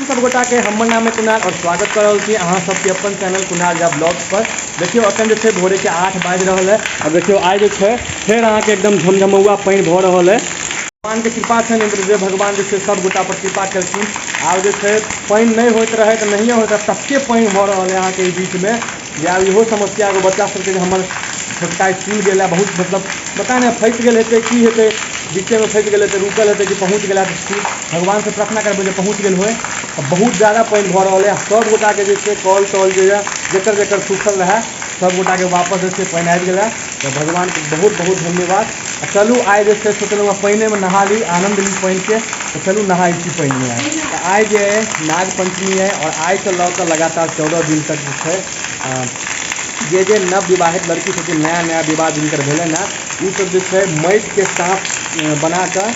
सब गोटा के हमर नाम है कुणाल और स्वागत कर रहल छी अहाँ सबके अपन चैनल कुणाल झा ब्लॉग पर। देखियौ अखन जे छै भोरे के 8 बाजि रहल है और देखियौ आइ जे छै फेर अहाँके एकदम झमझमौआ पानि भऽ रहल है। भगवान के कृपा छनि, इन्द्रदेव भगवान जे छै सब गोटा पर कृपा केलखिन। आब जे छै पानि नहि होइत रहै तऽ नहिए होइत रहै, तते पानि भऽ रहल है अहाँके ई बीचमे जे आब इहो समस्या एगो बच्चा सबके जे हमर छोटका स्कूल गेल है, बहुत मतलब पता नहि फँसि गेल हेतै की हेतै, बीचेमे फँसि गेल हेतै, रुकल हेतै कि पहुँच गेल हेतै स्कूल। भगवानसँ प्रार्थना करबै जे पहुँच गेल होइ। बहुत ज्यादा पानि भऽ रहल है, सब गोटाके जे छै कल तल जे यऽ जकर जकर सूखल रहै सब गोटाके वापस जे छै पानि आबि गेलै। तऽ भगवानके बहुत बहुत धन्यवाद। आ चलू आइ जे छै सोचलहुँ हँ पानिएमे नहा ली, आनन्द ली पानिके, तऽ चलू नहाइ छी पानिमे आइ। तऽ आइ जे अइ नाग पञ्चमी अइ और आइसँ लऽ कऽ लगातार 14 दिन तक जे छै जे जे नव विवाहित लड़की छथिन, नया नया विवाह जिनकर भेलनि हँ, ओ सब जे छै माटिके साँप बनाकऽ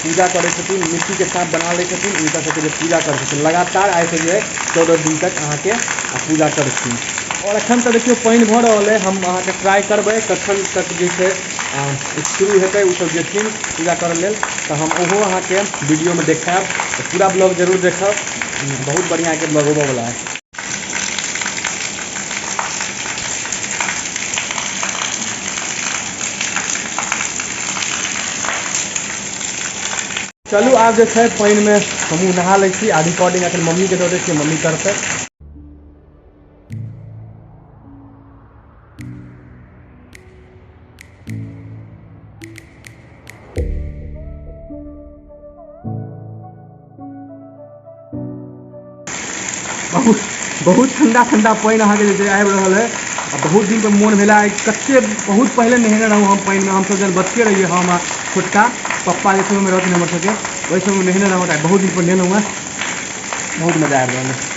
पूजा करै छथिन, मिट्टीके साँप बना लै छथिन, हुनका सबके जे पूजा करै छथिन लगातार आइसँ जे 14 दिन तक अहाँके पूजा करथिन। और अखन तऽ देखियौ पानि भऽ रहल अइ, हम अहाँके ट्राइ करबै कखन तक जे छै शुरू हेतै ओ सब जेथिन पूजा करऽ लेल, तऽ हम ओहो अहाँके वीडियोमे देखायब। तऽ पूरा ब्लॉग जरूर देखब, बहुत बढ़िआँके ब्लॉग होबऽवला है। चलू आब जे छै पानिमे हमहूँ नहा लै छी आ रिकॉर्डिंग अखन मम्मीके दऽ दै छियै, मम्मी करतै। बहुत बहुत ठंडा ठंडा पानि अहाँके जे छै आबि रहल है। आ बहुत दिन पर मोन भेला, कते बहुत पहिले नहेने रहूँ हम पानिमे, हमसब जहन बच्चे रहियै, हम आ छोटका पप्पा जे समयमे रहथिन हमर सबके, ओहि समयमे नहेने रहूँ। बहुत दिन पर नहेलहुँ हँ, बहुत मजा आबि रहल है।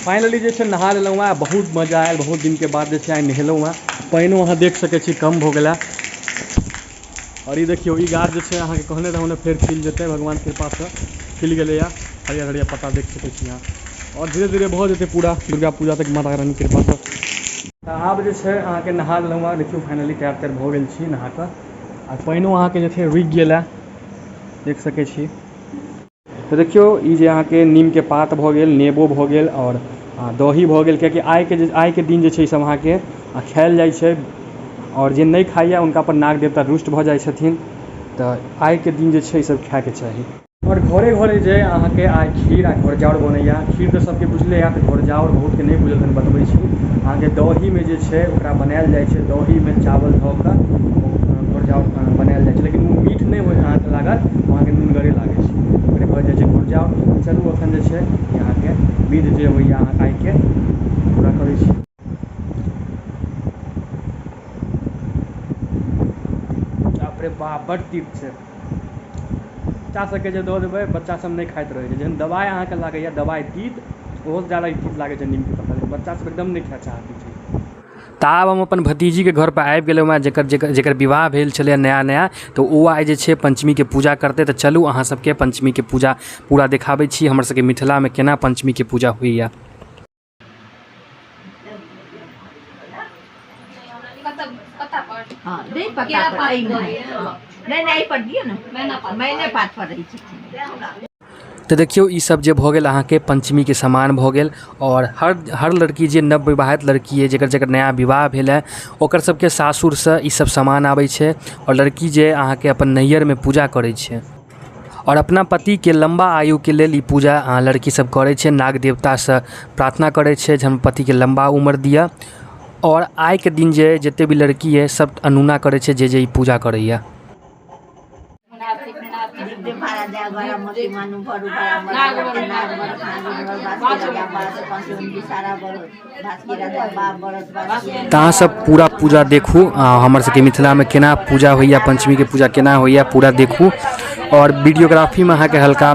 फाइनली जे छै नहा लेलहुँ हँ, बहुत मजा आयल। बहुत दिनके बाद जे छै आइ नहेलहुँ हँ। पानिओ अहाँ देख सकै छी कम भऽ गेल है। और ई देखियौ ई गाछ जे छै अहाँके कहने रहूँ ने फेर खिल जेतै, भगवान कृपासँ खिल गेलैए। हरियर हरियर पत्ता देख सकै छी अहाँ। और धीरे धीरे भऽ जेतै पूरा दुर्गा पूजा तक माता रानीके कृपासँ। तऽ आब जे छै अहाँके नहा लेलहुँ हँ, देखियौ फाइनली तैयार तैयार भऽ गेल छी नहा कऽ। आ पानिओ अहाँके जे छै रुकि गेल है, देख सकै छी। तऽ देखियौ ई जे अहाँके नीमके पात भऽ गेल, नेबो भऽ गेल और दही भऽ गेल, कियाकि आइके दिन जे छै ई सब अहाँके खायल जाइ छै। और जे नहि खाइए हुनका पर नाग देवता रुष्ट भऽ जाइ छथिन, तऽ आइके दिन जे छै ई सब खायके चाही। और घरे घरे जे अहाँके आइ खीर आ घोरजाउर बनैए, खीर तऽ सबके बुझले हैत, घोरजाउर बहुतके नहि बुझल, तखन बतबै छी। अहाँके दहीमे जे छै ओकरा बनायल जाइ छै, दहीमे चावल धऽ कऽ घोरजाउर बनायल जाइ छै, लेकिन ओ मीठ नहि होइ अहाँके लागत, अहाँके नुनगरे लागै छै, ओकरे कहल जाइ छै घोरजाउर। चलू अखन जे छै अहाँके विध जे होइए अहाँ आइके पूरा करै छी। बाप रे बाप, बड्ड तीत छै। बच्चा सबके जे दऽ देबै, बच्चा सब नहि खाइत रहै छै। जेहन दवाइ अहाँके लागैए, दवाइ तीत, ओहोसँ ज्यादा ई तीत लागै छै नीमके पत्ता, लेकिन बच्चा सब एकदम नहि खाइ चाहै छै। तऽ आब हम अपन भतीजीके घरपर आबि गेलहुँ हँ, जकर जकर जकर विवाह भेल छलै नया नया, तऽ ओ आइ जे छै पञ्चमीके पूजा करतै। तऽ चलू अहाँ सबके पञ्चमीके पूजा पूरा देखाबै छी, हमर सबके मिथिलामे केना पञ्चमीके पूजा होइए। हँ, नहि पत्ता पर एहिमे नहि, नहि एहि पर दियौ ने, मैने पात पर रहै छथिन। तऽ देखियौ ई सब जे भऽ गेल अहाँके पञ्चमीके सामान भऽ गेल। आओर हर लड़की जे नव विवाहित लड़की अइ, जकर जकर नया विवाह भेल हँ, ओकर सबके सासुरसँ ई सब सामान आबै छै। आओर लड़की जे अहाँके अपन नैहरमे पूजा करै छै आओर अपना पतिके लम्बा आयुके लेल ई पूजा लड़की सब करै छै, नाग देवतासँ प्रार्थना करै छै जे हमर पतिके लम्बा उमर दिअ। आओर आइके दिन जे जते भी लड़की अइ सब अनोना करै छै जे जे ई पूजा करैए। तऽ अहाँ सब पूरा पूजा देखू, हमर सबके मिथिलामे केना पूजा होइए, पञ्चमीके पूजा केना होइए पूरा देखू। आओर वीडियोग्राफीमे अहाँके हल्का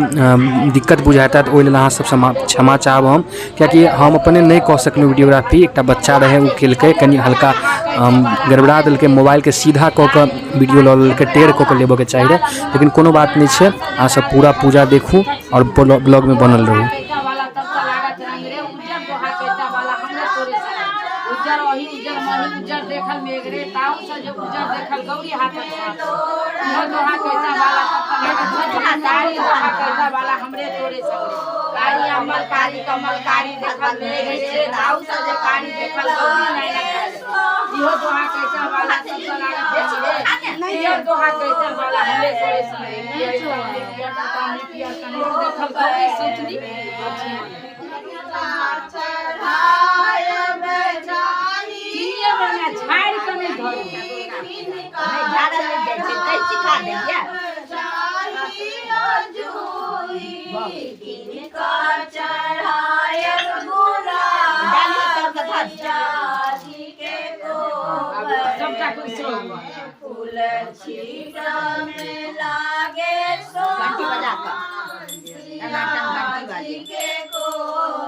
दिक्कत बुझाइत हैत, ओहि लेल अहाँ सबसँ क्षमा चाहब हम, कियाकि हम अपने नहि कऽ सकलहुँ वीडियोग्राफी। एकटा बच्चा रहै, ओ केलकै, कनि हल्का गड़बड़ा देलकै, मोबाइलके सीधा कऽ कऽ वीडियो लऽ लेलकै, टेढ़ कऽ कऽ लेबऽके चाही रहै, लेकिन कोनो बात नहि छै। अहाँ सब पूरा पूजा देखू आओर ब्लॉगमे बनल रहू। उज्जर ओही उज्जर मही उज्जर देखल मेघरे ताऊ से जे उज्जर देखल गौरी हाथक साथ। दोहा कैसा वाला कारी दोहा कैसा वाला हमरे तोरे संगे कारी अमल कारी कमल कारी देखल मेघ रे दाऊ सब जे कारी देखल गौरी नैना इहो दोहा कैसा वाला सब लागत रे इहो दोहा कैसा वाला हमरे तोरे संगे पियर पियर पियर कनेर देखल गौरी सुतली झाड़ि कऽ नहि धरू। नहि झाड़ल नहि जाइ छै, तैं सिखा देलियै। डालियौ तब तऽ धर। सबटा खुश रहू। घंटी बजा कऽ, टनाटन घंटी बाजे।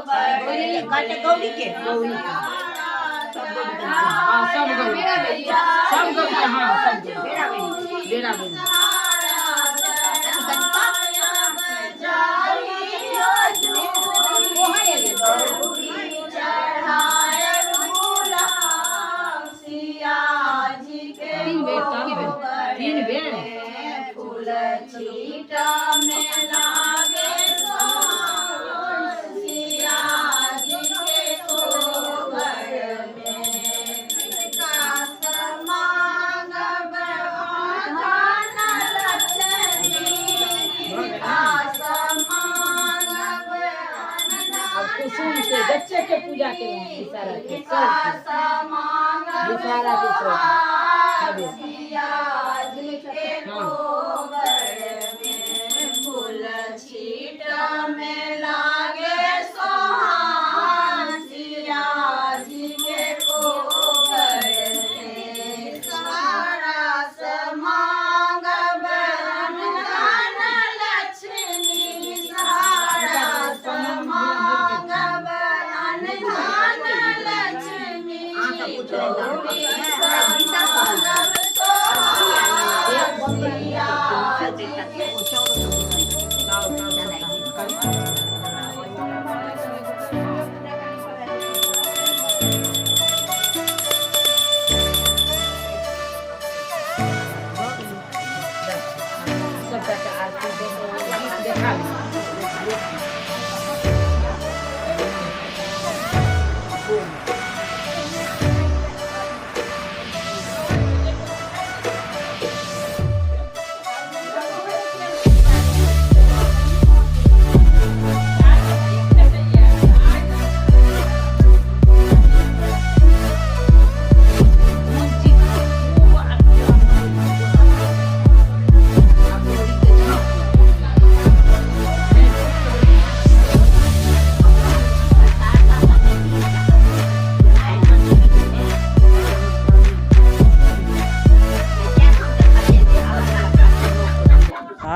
कहै छै गौरी के, गौरी के सब गौरी के। हाँ, सब गौरी, सब गौरी, हाँ, सब गौरी। बेरा बेरी। बेरा बेरी। कनि कनि कऽ। तीन बेर, तीन बेर, तीन बेर। अब कुसुम के बच्चे के पूजा के विसारा के सब विसारा के सब। हाँ। अहाँके पूछबै तऽ हमरा गीता कहल छै। ओ चाउर सब सबटा के आरती देखा।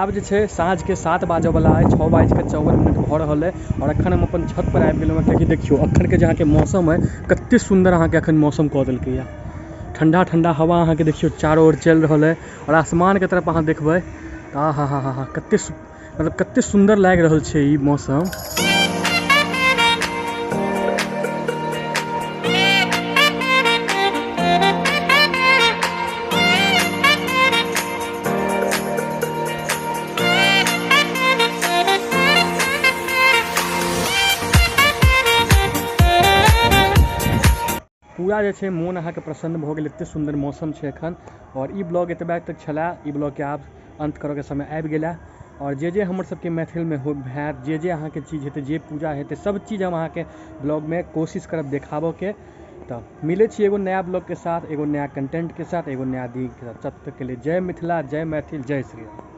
आब जे छै साँझके 7 बाजऽवला अइ, 6:54 भऽ रहल अइ आओर एखन हम अपन छत पर आबि गेलहुँ हँ, कियाकि देखियौ एखनके जे अहाँके मौसम अइ कते सुन्दर अहाँके एखन मौसम कऽ देलकैया। ठंडा ठंडा हवा अहाँके देखियौ चारो ओर चलि रहल अइ आओर आसमानके तरफ अहाँ देखबै तऽ आ हा हा हा हा कते मतलब कते सुन्दर लागि रहल छै ई मौसम। पूरा जे छै मोन अहाँके प्रसन्न भऽ गेल, एते सुन्दर मौसम छै एखन। आओर ई ब्लॉग एतबा तक छलै, ई ब्लॉगके आब अन्त करऽके समय आबि गेलै। आओर जे जे हमर सबके मैथिलमे हो हैत, जे जे अहाँके चीज हेतै, जे पूजा हेतै, सब चीज हम अहाँके ब्लॉगमे कोशिश करब देखाबऽके। तऽ मिलै छी एगो नया ब्लॉगके साथ, एगो नया कंटेंटके साथ, एगो नया दिनके साथ। तब तकके लिए जय मिथिला, जय मैथिल, जय श्री राम।